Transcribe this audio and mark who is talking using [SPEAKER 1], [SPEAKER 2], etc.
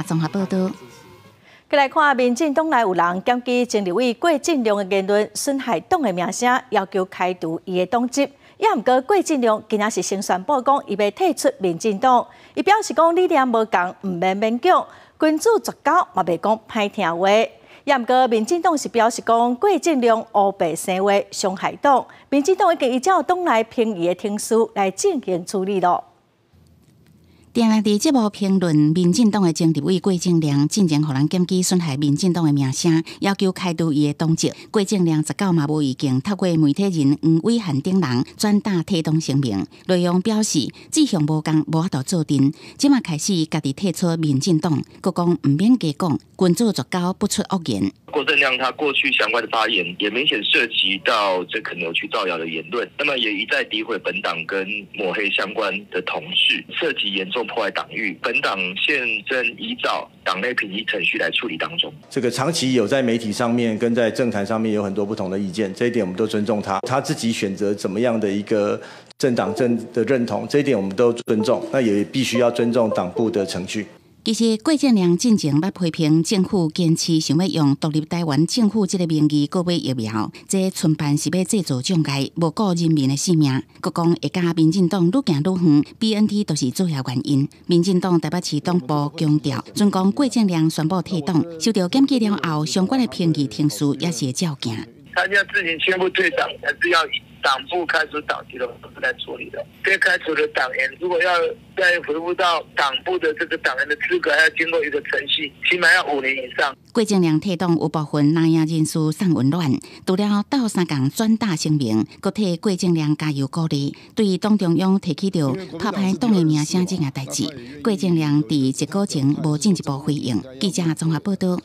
[SPEAKER 1] 綜合報導。
[SPEAKER 2] 過來看，民進黨內有人檢舉前立委郭正亮的言論損害黨的名聲，要求開除伊的黨籍。也毋過郭正亮今仔是先宣布講，伊欲退出民進黨。伊表示講理念無仝，毋免勉強，君子絕交嘛袂講歹聽話。也毋過民進黨是表示講郭正亮烏白生話傷害黨，民進黨已經依照黨內評議的程序來進行處理囉。
[SPEAKER 1] 定定佇節目評論民進黨的前立委郭正亮，進前予人檢舉損害民進黨的名聲，要求開除伊的黨籍。郭正亮19嘛無意見，透過媒體人黃偉漢等人轉達退黨聲明，內容表示志向無仝，無法度做陣，這馬開始家己退出民進黨，閣講毋免加講，君子絕交不出惡言。
[SPEAKER 3] 郭正亮他過去相關的發言，也明顯涉及到這個扭曲造謠的言論，那麼也一再詆毀本黨跟抹黑相關的同事，涉及嚴重破壞黨譽。本黨現正依照黨內評議程序來處理當中。
[SPEAKER 4] 這個長期有在媒體上面跟在政壇上面有很多不同的意見，這一點我們都尊重他，他自己選擇怎麼樣的一個政黨政的認同，這一點我們都尊重，那也必須要尊重黨部的程序。
[SPEAKER 1] 其實郭正亮進前捌批評政府堅持想欲用獨立台灣政府這个名義購買疫苗，這純辦是欲製造障礙，無顧人民的性命。閣講會佮民進黨愈行愈遠，BNT 都是主要原因。民進黨台北市黨部強調，準講郭正亮宣布退黨，受到檢舉了後，相關的評議程序也是會照行。
[SPEAKER 5] 他要自行宣布退黨，還是要以黨部開除黨籍的方式來處理的。被開除的黨員，如果要再恢復到黨部的這個黨員的資格，還要經過一個程序，起碼要5年以上。
[SPEAKER 1] 郭正亮退黨有部分藍營人士送溫暖，除了鬥相共轉達聲明，閣替郭正亮加油鼓勵。對黨中央提起著拍歹黨的名聲這件代誌，郭正亮佇截稿前無進一步回應。記者綜合報導。